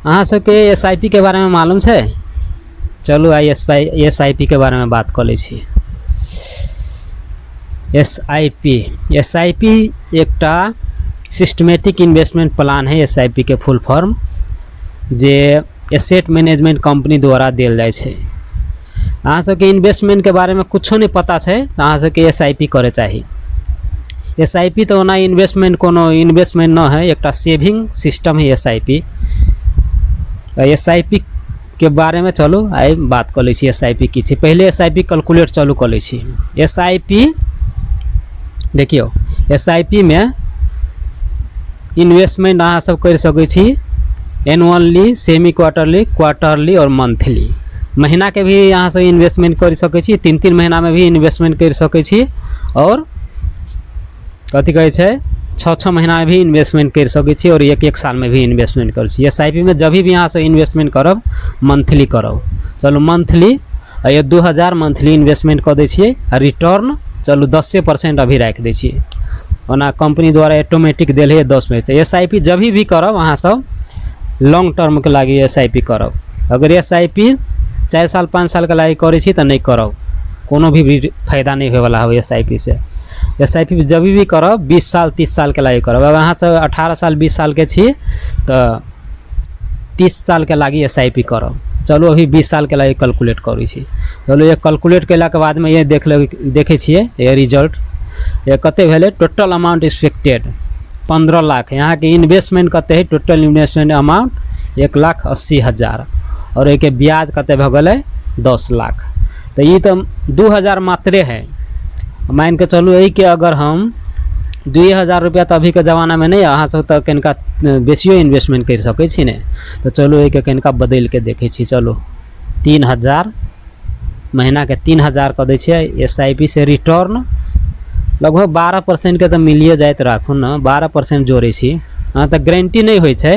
अहाँ सबके S I P के बारेमे मालूम छै? चलू, आइ एस I P के बारेमे बात कऽ लै छी। S I P, S I P एकटा सिस्टमेटिक इन्वेस्टमेंट प्लान है। एस I P के फुल फॉर्म, जे एसेट मैनेजमेंट कंपनी द्वारा देल जाइ छै। अहाँ सबके इन्वेस्टमेंटके बारेमे कुछो नहि पता छै तऽ अहाँ सबके एस I P करे चाही। एस I P तऽ ओना इन्वेस्टमेंट, कोनो इन्वेस्टमेंट न है, एकटा सेविंग सिस्टम है S I P. S I P के बारेमे चलू, आइ बात कऽ लै छी। एस I P की छै? पहिले एस I P calculate चलू कऽ लै छी। एस I P देखियौ, एस I P मे इन्वेस्टमेंट अहाँ सब करि सकै छी एनुअली, सेमी क्वार्टरली, क्वार्टरली आओर मंथली। महीनाके भी अहाँ सब इन्वेस्टमेंट करि सकै छी, 3-3 महीनामे भी इन्वेस्टमेंट करि सकै छी आओर कथी कहै छै, 6-6 महीनामे भी इन्वेस्टमेंट करि सकै छी आओर एक एक सालमे भी इन्वेस्टमेंट करै छी। एस I P मे जब भी अहाँ सब इन्वेस्टमेंट करब, मंथली करब। चलू, मंथली ये 2000 मंथली इन्वेस्टमेंट कऽ दै छियै आ रिटर्न चलू 10% अभी राखि दै छियै। ओना कंपनी द्वारा ऑटोमेटिक देल है 10 minute. S I P जब भी करब अहाँ सब, लॉन्ग टर्मके लागि एस I P करब। अगर एस I P 4 साल, 5 सालके लागि करै छी तऽ नहि करब। कोनो भी फायदा नहि होयवला है S I P Se. S I P जब भी करब, 20 साल, 30 सालके लागि करब। अगर अहाँ सब 18 साल, 20 सालके छी तऽ 30 सालके लागि एस I P करब। चलू, अभी 20 सालके लागि कैलकुलेट करै छी। चलू, ये कैलकुलेट कयलाके बादमे ये देख ले, देखै छियै ये रिजल्ट। ये कते भेलै? Total amount expected 15 lakh. यहाँके इन्वेस्टमेंट कते है? टोटल इन्वेस्टमेंट अमाउंट 1,80,000 आओर एहिके ब्याज कते भऽ गेलै? 10 लाख। तऽ ई तऽ 2000 मात्रे है। मानि कऽ चलू, एहिके अगर हम 2000 रुपैआ तऽ अभीके जमानामे नहि, अहाँ सब तऽ कनिका बेसियो इन्वेस्टमेंट करि सकै छी ने। तऽ चलू, एहिके कनिका बदलि कऽ देखै छी। चलू, 3000, महीनाके 3000 कऽ दै छियै। S I P Se return लगभग 12%के तऽ मिलिए जाइत। राखू ने, 12% जोड़ै छी। हँ, तऽ गारंटी नहि होइ छै।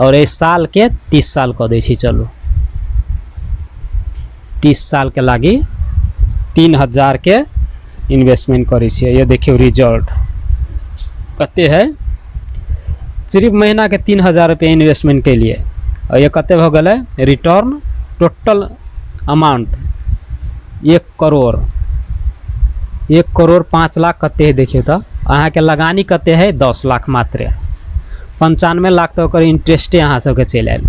आओर एहि सालके 30 साल कऽ दै छी। चलू, 30 सालके लागि 3000के इन्वेस्टमेंट करै छियै। ये देखियौ, रिजल्ट कते है। सिर्फ महीनाके 3000 रुपैआ इन्वेस्टमेंट केलियै आओर ये कते भऽ गेलै return? Total amount 1 crore, 1 crore 5 lakh कते है? देखियौ तऽ अहाँके लगानी कते है? 10 लाख मात्र। 95 लाख तऽ ओकर इंटरेस्टे अहाँ सबके चलि आयल।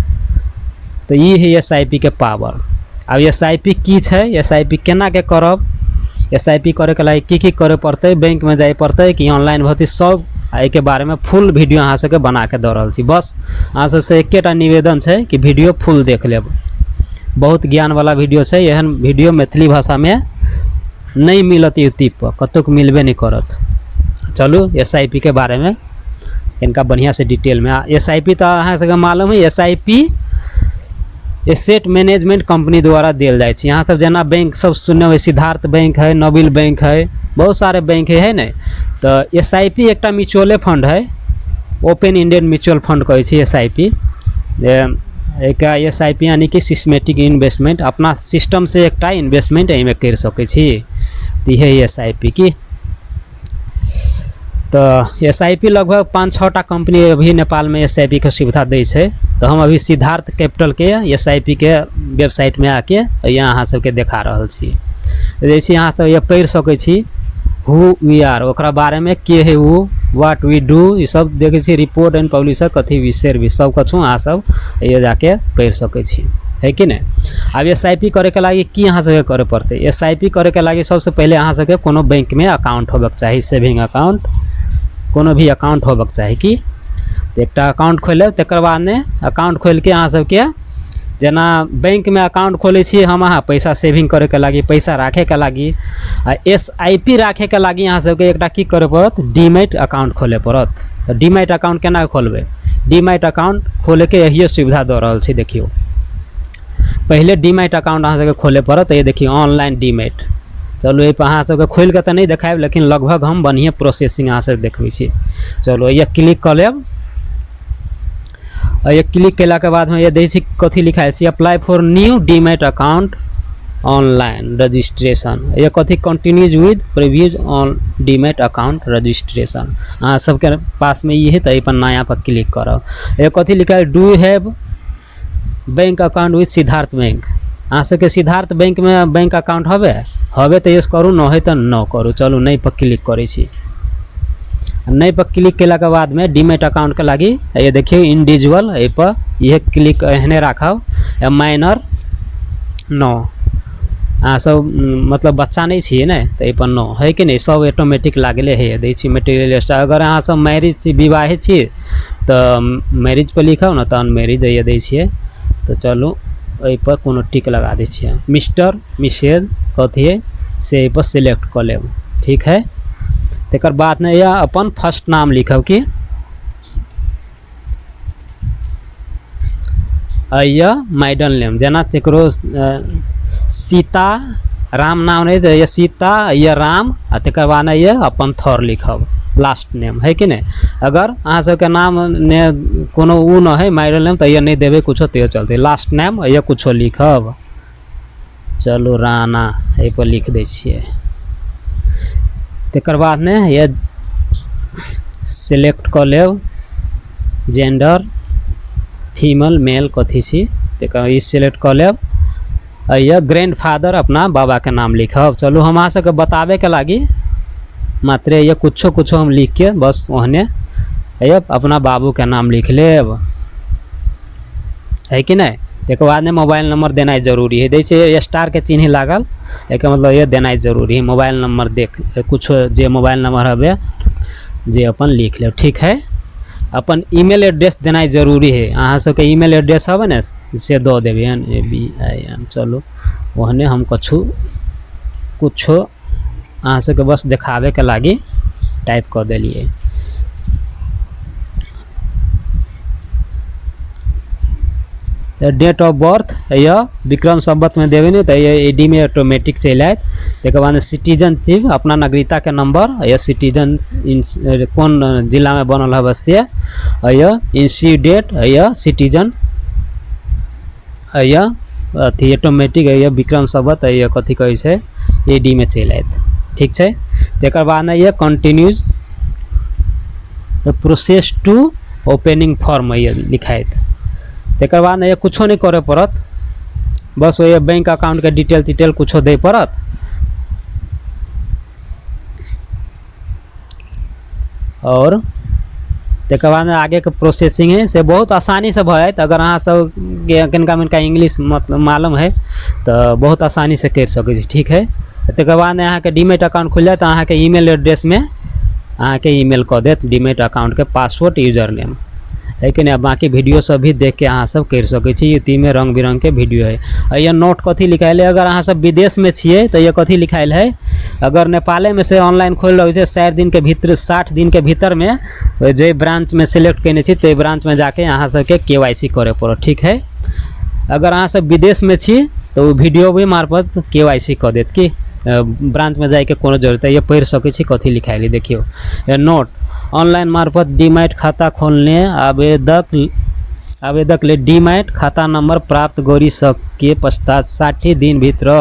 तऽ ई है एस I P के पावर। आब एस I P की छै, एस I P केनाके करब, एस I P करैके लागि की की करे पड़तै, बैंकमे जाय पड़तै कि ऑनलाइन भरतै, सब एहिके बारेमे फुल वीडियो अहाँ सबके बनाके दऽ रहल छी। बस अहाँ सबसँ एकेटा निवेदन छै कि वीडियो फुल देख लेब। बहुत ज्ञानवला वीडियो छै। एहन वीडियो मैथिली भाषामे नहि मिलत, यूट्यूब पर कतहु मिलबे नहि करत। चलू, एस I P के बारेमे कनिका बढ़िआँसँ डिटेलमे। एस I P तऽ अहाँ सबके मालूम है, S I P asset management company द्वारा देल जाइ छै। यहाँ सब जेना बैंक सब सुनने होइ, सिद्धार्थ बैंक है, नोबेल बैंक है, बहुत सारे बैंक है ने? तऽ एस I P एकटा म्यूचुअले फंड है। ओपन एंडेड म्यूचुअल फंड कहै छै एस I P. एक एस I P यानी कि सिस्टमेटिक इन्वेस्टमेंट, अपना सिस्टम से एकटा इन्वेस्टमेंट एहिमे करि सकै छी। तऽ इहे एस I P की। तऽ एस I P लगभग पाँच छओ टा कंपनी अभी नेपालमे एस I P के सुविधा दै छै। तऽ हम अभी सिद्धार्थ कैपिटलके एस I P के वेबसाइटमे आके यहाँ अहाँ सबके देखा रहल छी। जैसे अहाँ सब ये पढ़ि सकै छी, हु we आर, ओकरा बारेमे, के है उ, what we do, ई सब देखै छी। रिपोर्ट एंड पब्लिशर कथी, वी सर्विस, सब कछु अहाँ सब ये जाके पढ़ि सकै छी, है कि नहि? आब एस I P करैके लागि की अहाँ सबके करे पड़तै? एस I P करैके लागि सबसँ पहिले अहाँ सबके कोनो बैंकमे अकाउंट होबऽके चाही। सेविंग अकाउंट, कोनो भी अकाउंट होबऽके चाही की। तऽ एकटा अकाउंट खोलि लेब, तकर बाद ने अकाउंट खोलिके अहाँ सबके जेना बैंकमे अकाउंट खोलै छियै हम अहाँ पैसा सेविंग करैके लागि, पैसा राखैके लागि, आ एस I P राखैके लागि अहाँ सबके एकटा की करे पड़त? डीमैट अकाउंट खोले पड़त। तऽ डीमैट अकाउंट केना खोलबै? डीमैट अकाउंट खोलैके यही सुविधा दऽ रहल छै। देखियौ, पहिले डीमैट अकाउंट अहाँ सबके खोले पड़त। ये देखियौ, ऑनलाइन डीमैट। चलू, एहिपर अहाँ सबके खोलि कऽ तऽ नहि देखायब, लेकिन लगभग हम बढ़िएँ प्रोसेसिंग अहाँ सबके देखबै छी। चलू, ये क्लिक कऽ लेब। आ ये क्लिक केलाके बादमे ये दै छी कथी लिखायल छै, "Apply for new demat account online registration"। ये कथी, "Continues with previous on demat account registration"। अहाँ सबके पासमे ई है तऽ एहिपर नया पर क्लिक करब। ये कथी लिखायल, do have Bank account with Siddharth bank. अहाँ सबके सिद्धार्थ बैंकमे बैंक अकाउंट हवे हवे तऽ यस करू, न है तऽ न करू। चलू नहि पर क्लिक करै छी। नहि पर क्लिक केलाके बादमे डीमेट अकाउंटके लागि ये देखियौ इंडिविजुअल, एहिपर इहे क्लिक एहने राखब। माइनर नो, अहाँ सब मतलब बच्चा नहि छियै ने, तऽ एहिपर नो है कि नहि, सब ऑटोमेटिक लागले है। दै छी मेटेरियल। अगर अहाँ सब मैरिज छी, विवाहित छी, तऽ मैरिज पर लिखब ने, तऽ अनमैरिज दै छियै। तऽ चलू एहिपर कोनो टिक लगा दै छियै। मिस्टर मिसेज कथी है से एहिपर सिलेक्ट कऽ लेब, ठीक है। तकर बाद ने यह अपन फर्स्ट नाम लिखब की यह माइडल नेम, जेना ककरो सीता राम नाम रहै तऽ सीता या राम, आ तकर बाद ये अपन थर लिखब लास्ट नेम, है कि नहि। अगर अहाँ सबके नाम ने कोनो ओ न है माइडल नेम, तऽ ये नहि देबै कुछो तैयो चलतै। लास्ट नेम ये कुछो लिखब। चलू राणा एहिपर लिख दै छियै। तकर बाद ने ये सिलेक्ट कऽ लेब जेंडर, फीमेल मेल कथी छी, तकर ई सिलेक्ट कऽ लेब। यह ग्रैंड फादर अपना बाबाके नाम लिखब। चलू हम अहाँ सबके बताबैके लागी मात्रे ये कुछो कुछो हम लिखके बस ओहने ये अपना बाबूके नाम लिख लेब, है कि नहि। तकर बाद ने मोबाइल नंबर देनाइ जरूरी है। दै छै स्टारके चिन्ह लागल, एकर मतलब ये देनाइ जरूरी है। मोबाइल नंबर देख कुछो जे मोबाइल नंबर हवे जे अपन लिख लेब, ठीक है। अपन ईमेल एड्रेस देनाइ जरूरी है। अहाँ सबके ईमेल एड्रेस हवे ने से दऽ देबै, NABIN। चलू ओहने हम कछु कुछो अहाँ सबके बस देखाबैके लागी टाइप कऽ देलियै। डेट ऑफ बर्थ यह विक्रम संवतमे देबै ने तऽ ए डी मे ऑटोमेटिक चलि आयत। तकर बाद सिटीजनशिप अपना नागरिकताके नंबर, यह सिटीजन कोन जिलामे बनल हवे से, यह इश्यू डेट, यह सिटीजन, यह अथी ऑटोमेटिक यह विक्रम संवत यह कथी कहै छै ए डी मे चलि आयत, ठीक छै। तकर बाद यह continues process to opening form ये लिखाइत। तकर बाद ये कुछो नहि करय पड़त, बस ओहि बैंक अकाउंटके डिटेल तिटेल कुछो दै पड़त। आओर तकर बाद आगेके प्रोसेसिंग है से बहुत आसानीसँ भऽ जायत। अगर अहाँ सबके कनिका मनिका इंग्लिश मतलब मालूम है तऽ बहुत आसानीसँ करि सकै छी, ठीक है। तकर बाद अहाँके डीमेट अकाउंट खुलि जायत, अहाँके ईमेल एड्रेसमे अहाँके ईमेल कऽ देत डीमेट अकाउंटके पासवर्ड यूजर नेम, है कि नहि। बाँकी वीडियो सब भी देख के अहाँ सब करि सकै छी। यूट्यूबमे रङ्ग बिरङ्गके वीडियो है। आ ये नोट कथी लिखायल है, अगर अहाँ सब विदेशमे छियै तऽ ये कथी लिखायल है, अगर नेपालेमे से ऑनलाइन खोलि रहल छै 60 दिनके भीतर, 60 दिनके भीतरमे जे ब्रांचमे सिलेक्ट कयने छी ताहि ब्रांचमे जाके अहाँ सबके KYC करय पड़त, ठीक है। अगर अहाँ सब विदेशमे छी तऽ ओ वीडियो भी मार्फत KYC कऽ देत कि ब्रांचमे जाइके कोनो जरूरत है। ये पढ़ि सकै छी कथी लिखायल है। देखियौ नोट ऑनलाइन मार्फत डीमैट खाता खोलने आवेदकले डीमैट खाता नंबर प्राप्त गरी सके पश्चात 60 दिन भित्र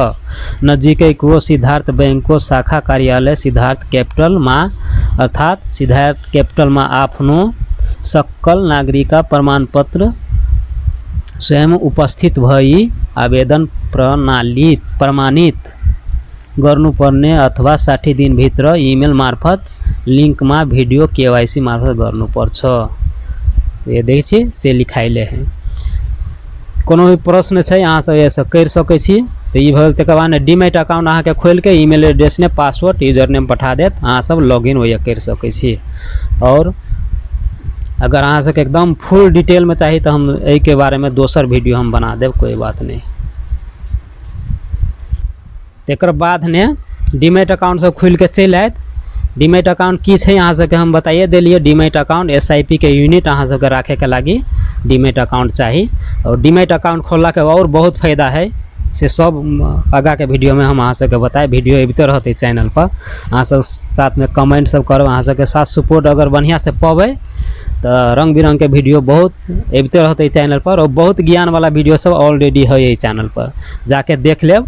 नजिकैको सिद्धार्थ बैंकको शाखा कार्यालय सिद्धार्थ क्यापिटलमा अर्थात् सिद्धार्थ क्यापिटलमा आफ्नो सकल नागरिकता प्रमाणपत्र स्वयं उपस्थित भई आवेदन प्रणाली प्रमाणित गर्नुपर्ने अथवा 60 दिनभित्र इमेल मार्फत लिङ्कमा भिडियो केवाइसी मार्फत गर्नुपर्छ। ये देखै छी से लिखाइले है। कोनो भी प्रश्न छै अहाँ सब एहिसँ करि सकै छी। तऽ ई भऽ गेल। तकर बाद डीमैट अकाउंट अहाँके खोलिके ईमेल एड्रेस ने पासवर्ड यूजर नेम पठा देत, अहाँ सब लॉगिन ओहिया करि सकै छी। आओर अगर अहाँ सबके एकदम फुल डिटेलमे चाही तऽ हम एहिके बारेमे दोसर वीडियो हम बना देब, कोइ बात नहि। तकर बाद ने डीमैट अकाउंट सब खुलिके चलि आयत। डीमैट अकाउंट की छै अहाँ सबके हम बताइए देलियै। डीमैट अकाउंट SIP के यूनिट अहाँ सबके राखैके लागी डीमैट अकाउंट चाही। आओर डीमैट अकाउंट खोललाके आओर बहुत फायदा है, से सब आगाँके वीडियोमे हम अहाँ सबके बतायब। वीडियो अबिते रहतै चैनल पर, अहाँ सब साथमे कमेंट सब करब, अहाँ सबके साथ सपोर्ट अगर बढ़िआँसँ पबै तऽ रङ्ग बिरङ्गके वीडियो बहुत अबिते रहतै चैनल पर। आओर बहुत ज्ञानवला वीडियो सब ऑलरेडी है एहि चैनल पर, जाके देख लेब।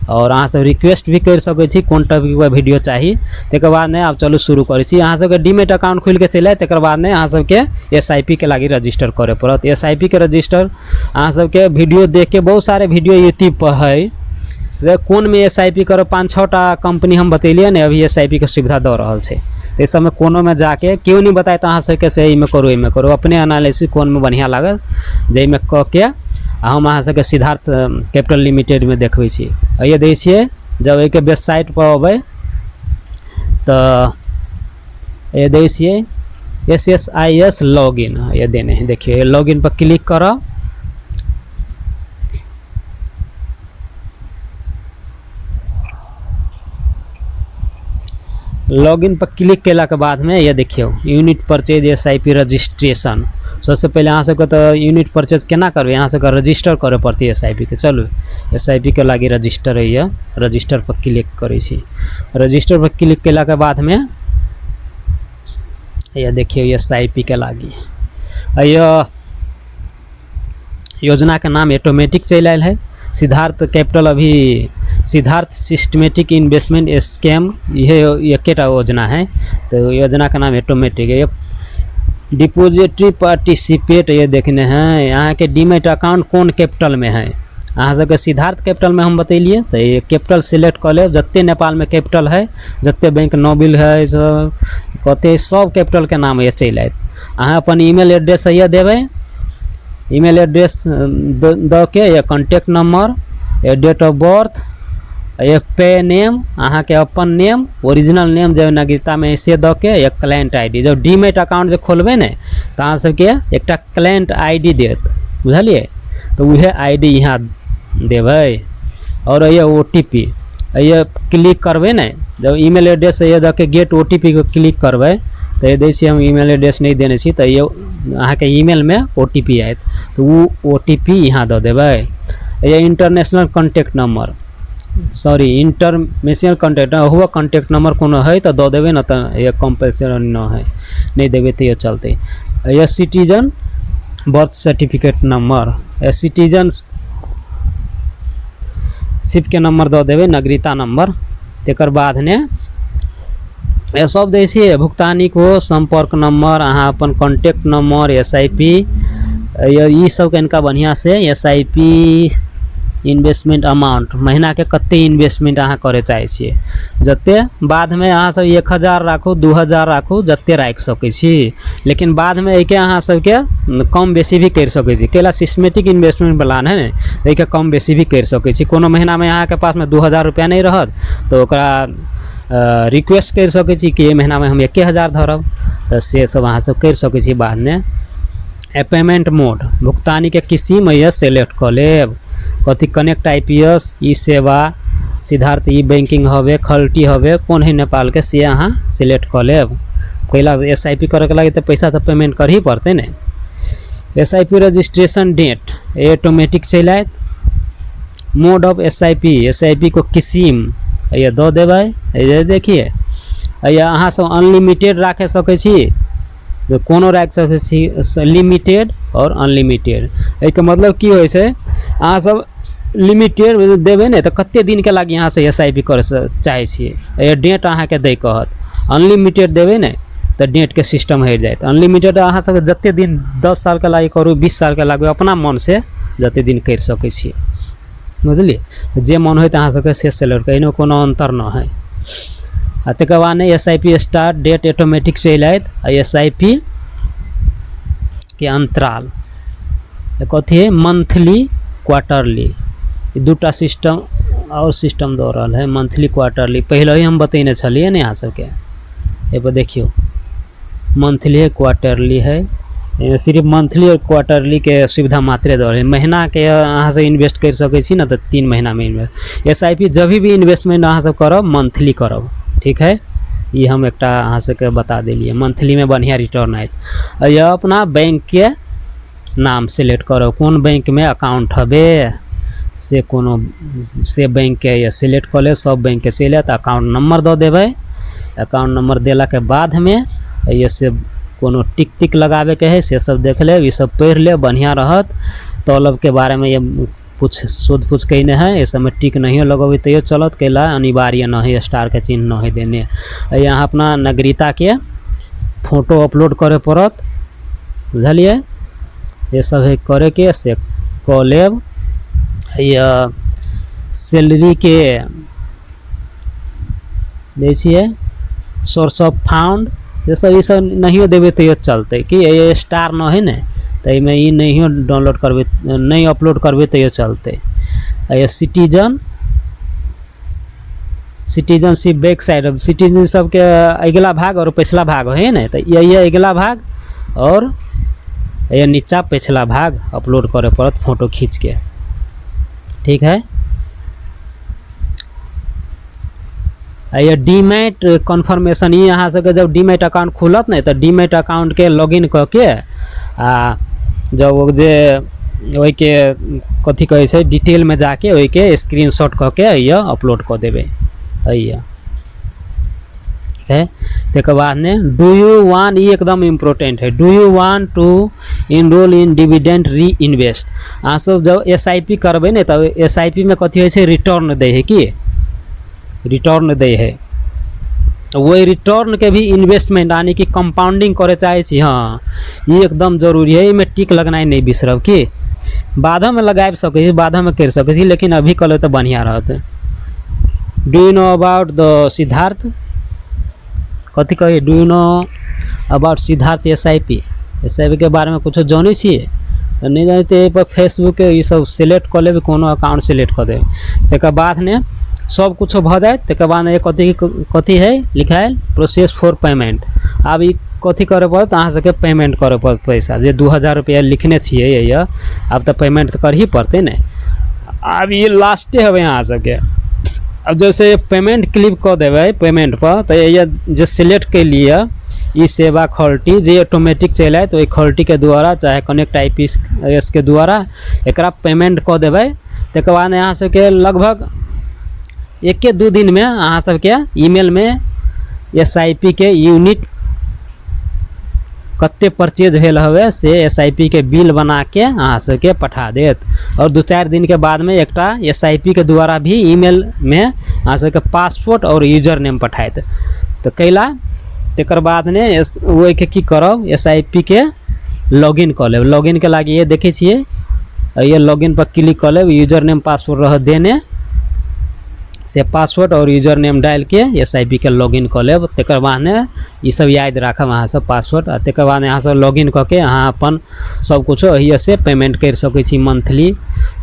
आओर अहाँ सब रिक्वेस्ट भी करि सकै छी कोन टॉपिक पर वीडियो चाही। तकर बाद ने आब चलू शुरू करै छी। अहाँ सबके डीमेट अकाउंट खुलिके चलि आयत, तकर बाद ने अहाँ सबके एस I P के लागि रजिस्टर करय पड़त। एस I P के रजिस्टर अहाँ सबके वीडियो देखके, बहुत सारे वीडियो यूट्यूब पर है जे कोनमे एस I P करब। 5 6 टा कम्पनी हम बतेलियै ने अभी एस I P के सुविधा दऽ रहल छै। ताहि सबमे कोनोमे जाके केओ नहि बतायत अहाँ सबके से एहिमे करू एहिमे करू, अपने एनालिसिस कोनमे बढ़िआँ लागत जाहिमे कऽ के। आ हम अहाँ सबके सिद्धार्थ कैपिटल लिमिटेडमे देखबै छी। एहिए दै छियै, जब एहिके वेबसाइट पर अबै तऽ ए दै छियै S S I S log in, ये देने है। देखियौ, लॉग इन पर क्लिक करब। लॉगिन पर क्लिक केलाके बादमे ये देखियौ unit purchase S I P registration. सबसँ पहिले अहाँ सबके तऽ यूनिट परचेज केना करबै? अहाँ सबके रजिस्टर करऽ पड़तै एस I P के। चलू, एस I P के लागि रजिस्टर होइए, रजिस्टर पर क्लिक करै छी। रजिस्टर पर क्लिक केलाके बादमे ये देखियौ एस I P के लागि यह योजनाके नाम ऑटोमेटिक चलि आयल है सिद्धार्थ कैपिटल। अभी सिद्धार्थ सिस्टमेटिक इन्वेस्टमेंट स्कीम, इहे एकेटा योजना है, तऽ योजनाके नाम ऑटोमेटिक है। डिपोजिटरी पार्टिसिपेट ये देखने हैं, अहाँके डीमेट अकाउंट कोन कैपिटलमे है। अहाँ सबके सिद्धार्थ कैपिटलमे हम बतेलियै, तऽ ये कैपिटल सिलेक्ट कऽ लेब। जते नेपालमे कैपिटल है, जते बैंक नोबिल है, सब कते सब कैपिटलके नाम ये चलि आयत। अहाँ अपन ईमेल एड्रेस ये देबै। ईमेल एड्रेस दऽ के या कॉन्टेक्ट नंबर या डेट ऑफ बर्थ या पे नेम, अहाँके अपन नेम, ओरिजिनल नेम जे नागरिकतामे से दऽ के, या क्लाइंट I D. जब डीमेट अकाउंट जे खोलबै ने तऽ अहाँ सबके एकटा क्लाइंट I D देत, बुझलियै? तऽ उएह I D यहाँ देबै आओर ये ओ टी पी ये क्लिक करबै ने। जब ईमेल एड्रेस ये दऽ के गेट ओ टी पी के क्लिक करबै तऽ दै छियै, हम ईमेल एड्रेस नहि देने छी, तऽ ये अहाँके ईमेलमे ओ टी पी आयत, तऽ ओ ओ टी पी यहाँ दऽ देबै। ये international contact number, sorry, international contact हुआ, कॉन्टैक्ट नंबर कोनो है तऽ दऽ देबै, ने तऽ ये कम्पलसरी न है, नहि देबै तैयो चलतै। ये सिटीजन बर्थ सर्टिफिकेट नंबर या सिटीजन शिपके नंबर दऽ देबै, नागरिकता नंबर। तकर बाद ने सब दै छियै भुगतानीको सम्पर्क नंबर, अहाँ अपन contact number, S I P, ई सब कनिका बढ़िआँसँ। S I P investment amount, महीनाके कते इन्वेस्टमेंट अहाँ करय चाहै छियै, जते बादमे अहाँ सब 1000 राखू, 2000 राखू, जते राखि सकै छी, लेकिन बादमे एहिके अहाँ सबके कम बेसी भी करि सकै छी। कैला सिस्टमेटिक इन्वेस्टमेंट प्लान है ने, एहिके कम बेसी भी करि सकै छी। कोनो महीनामे अहाँके पासमे 2000 रुपैआ नहि रहत तऽ ओकरा रिक्वेस्ट करि सकै छी कि एहि महीनामे हम 1000 धरब, तऽ से सब अहाँ सब करि सकै छी। बादमे पेमेंट मोड, भुगतानीके किसिम यऽ सेलेक्ट कऽ लेब। कथी कनेक्ट I P S, ई सेवा, सिद्धार्थ ई बैंकिंग हवे, खल्टी हवे, कोन है नेपालके से अहाँ सिलेक्ट कऽ लेब। पहिला एस I P करैके लागि तऽ पैसा तऽ पेमेंट करही पड़तै ने। S I P registration date automatic चलि आयत। Mode of S I P, S I P को किसिम ये दऽ देबै। ये देखिए, ये अहाँ सब अनलिमिटेड राखि सकै छी, कोनो राखि सकै छी, लिमिटेड आओर अनलिमिटेड। एहिके मतलब की होइ छै? अहाँ सब लिमिटेड देबै ने तऽ कते दिनके लागि अहाँ से एस I P करै चाहै छियै, डेट अहाँके दै कहत। अनलिमिटेड देबै ने तऽ डेटके सिस्टम हटि जायत। अनलिमिटेड अहाँ सबके जते दिन 10 सालके लागि करू, 20 सालके लागू, अपना मनसँ जते दिन करि सकै छियै, बुझलियै? जे मन होइत अहाँ सबके से सेलेक्ट करू, एहिमे कोनो अन्तर न है। आ तकर बाद ने S I P start date automatic चलि आयत। आ एस I P के अंतराल कथी है? मंथली, क्वार्टरली, ई दूटा सिस्टम आओर सिस्टम दऽ रहल है, मंथली, क्वार्टरली। पहिले ही हम बतेने छलियै ने अहाँ सबके। एहिपर देखियौ, मंथली है, क्वार्टरली है। एहिमे सिर्फ मंथली आओर क्वार्टरलीके सुविधा मात्रे दऽ रहल है। महीनाके अहाँ सब इन्वेस्ट करि सकै छी ने तऽ 3 महीनामे इन्वेस्ट। एस I P जब भी इन्वेस्टमेंट अहाँ सब करब, मंथली करब, ठीक है? ई हम एकटा अहाँ सबके बता देलियै, मंथलीमे बढ़िआँ रिटर्न आयत। यह अपना बैंकके नाम सिलेक्ट करब, कोन बैंकमे अकाउंट हबे से, कोनो से बैंकके या सिलेक्ट कऽ लेब। सब बैंकके चलि आयत। अकाउंट नंबर दऽ देबै। अकाउंट नंबर देलाके बादमे ये से कोनो टिक तिक लगाबैके हइ, से सब देख लेब। ई सब पढ़ि लेब, बढ़िआँ रहत। तौलबके बारेमे ये पूछ शोध पूछ कयने हइ। एहि सबमे टिक नहियो लगेबै तैयो चलत, कैला अनिवार्य नहि हइ, स्टारके चिन्ह नहि हइ देने। यहाँ अपना नागरिकताके फोटो अपलोड करय पड़त, बुझलियै? ये सब है करैके, से कऽ लेब। या सैलरीके दै छियै सोर्स ऑफ फंड, जे सब ई सब नहियो देबै तैयो चलतै। कि स्टार नहि हइ ने, तऽ एहिमे ई नहियो डाउनलोड करबै, नहि अपलोड करबै तैयो चलतै। आ सिटीजनशिप बैक साइड, सिटीजन सबके अगिला भाग आओर पिछला भाग होइ ने, तऽ ये अगिला भाग आओर ये नीचा पिछला भाग अपलोड करय पड़त फोटो खींचके। ठीक है। आ ये डीमैट कन्फर्मेशन, ई अहाँ सबके जब डीमैट अकाउंट खुलत ने, तऽ डीमैट अकाउंटके लॉगिन कऽ के आ जब ओ जे ओहिके कथी कहै छै, डिटेलमे जाके ओहिके स्क्रीन शॉट कऽ के एहिए अपलोड कऽ देबै एहिए। ठीक है। तकर बाद ने do you want, ई एकदम इम्पोर्टेंट है, do you want to enroll in dividend reinvest? अहाँ सब जब एस I P करबै ने, तऽ एस I P मे कथी होइ छै? रिटर्न दै है। की रिटर्न दै है? तऽ ओहि रिटर्नके भी इन्वेस्टमेंट यानी कि कंपाउंडिंग करे चाहै छी? हँ, ई एकदम जरूरी है। एहिमे टिक लगनाइ नहि बिसरब। की बादोमे लगाबि सकै छी, बादोमे करि सकै छी, लेकिन अभी कऽ लेब तऽ बढ़िआँ रहत। Do you know about the Siddharth, कथी कहै, do you know about Siddharth SIP? SIP के बारेमे कुछो जनै छियै? नहि जानै तऽ एहिपर फेसबुक ई सब सिलेक्ट कऽ लेबै, कोनो अकाउंट सिलेक्ट कऽ देबै। तकर बाद ने सब कुछो भऽ जायत, तकर बाद कथी कथी है लिखायल, प्रोसेस फॉर पेमेंट। आब ई कथी करऽ पड़त अहाँ सबके? पेमेंट करऽ पड़त पैसा, जे 2000 रुपैआ लिखने छियै यऽ। आब तऽ पेमेंट तऽ करही पड़तै ने। आब ई लास्टे हेबै अहाँ सबके। आब जैसे पेमेंट क्लिक कऽ देबै पेमेंट पर, तऽ ये जे सिलेक्ट केलियै ई सेवा खल्टी, जे ऑटोमेटिक चलि आयत ओहि खल्टीके द्वारा, चाहे कनेक्ट I P S के द्वारा एकरा पेमेंट कऽ देबै। तकर बाद अहाँ सबके लगभग एके दू दिनमे अहाँ सबके ईमेलमे एस I P के यूनिट कते परचेज भेल हवे, से एस I P के बिल बनाके अहाँ सबके पठा देत। आओर 2-4 दिनके बादमे एकटा एस I P के द्वारा भी ईमेलमे अहाँ सबके पासपोर्ट आओर यूजर नेम पठायत। तऽ कैला तकर बाद ने ओहिके की करब? एस I P के लॉगिन कऽ लेब। लॉगिनके लागि ये देखै छियै, ये लॉगिन पर क्लिक कऽ लेब। यूजर नेम पासवर्ड रहत देने, से पासवर्ड आओर यूजर नेम डालिके एस I P के लॉगिन कऽ लेब। तकर बाद ने ई सब याद राखब अहाँ सब पासवर्ड। आ तकर बाद अहाँ सब लॉगिन कऽ के अहाँ अपन सब कुछो एहिसँ पेमेंट करि सकै छी, मंथली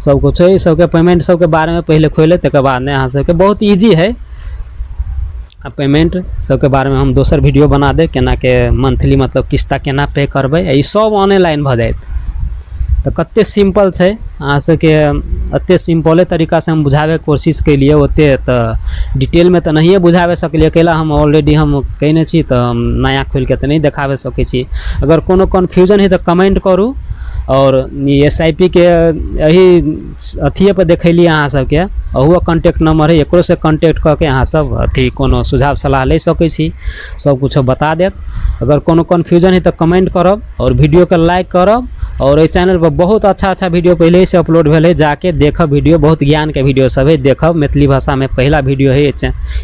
सब कुछो। ई सबके पेमेंट सबके बारेमे पहिले खोलि लेब, तकर बाद ने अहाँ सबके बहुत ईजी है। आ पेमेंट सबके बारेमे हम दोसर वीडियो बना देब, केनाके मंथली मतलब किस्ता केना पे करबै। ई सब ऑनलाइन भऽ जायत। तऽ कते सिम्पल छै अहाँ सबके, एते सिम्पले तरीकासँ हम बुझाबैके कोशिश केलियै। ओते तऽ डिटेलमे तऽ नहिए बुझाबे सकलियै, कैला हम ऑलरेडी हम कयने छी, तऽ हम नया खोलिके तऽ नहि देखाबे सकै छी। अगर कोनो कन्फ्यूजन हइ तऽ कमेंट करू। आओर ई एस I P के एहि अथिए पर देखेलियै अहाँ सबके, अहुओ कॉन्टेक्ट नंबर हइ, एकरोसँ कॉन्टेक्ट कऽ के अहाँ सब अथी कोनो सुझाव सलाह ले सकै छी, सब कुछो बता देत। अगर कोनो कन्फ्यूजन हइ तऽ कमेंट करब आओर वीडियोके लाइक करब। आओर एहि चैनल पर बहुत अच्छा अच्छा वीडियो पहिलेसँ अपलोड भेल हइ, जाके देखब वीडियो, बहुत ज्ञानके वीडियो सब हइ, देखब। मैथिली भाषामे पहिला वीडियो हइ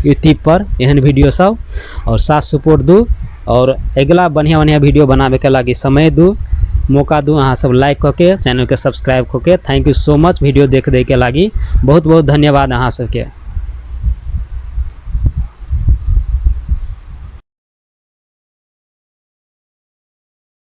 यूट्यूब पर एहन वीडियो सब। आओर साथ सपोर्ट दू आओर अगिला बढ़िआँ बढ़िआँ वीडियो बनाबैके लागि समय दू, मौका दू, अहाँ सब लाइक कऽ के चैनलके सब्सक्राइब कऽ के। Thank you so much, video देख दैके लागि बहुत बहुत धन्यवाद अहाँ सबके।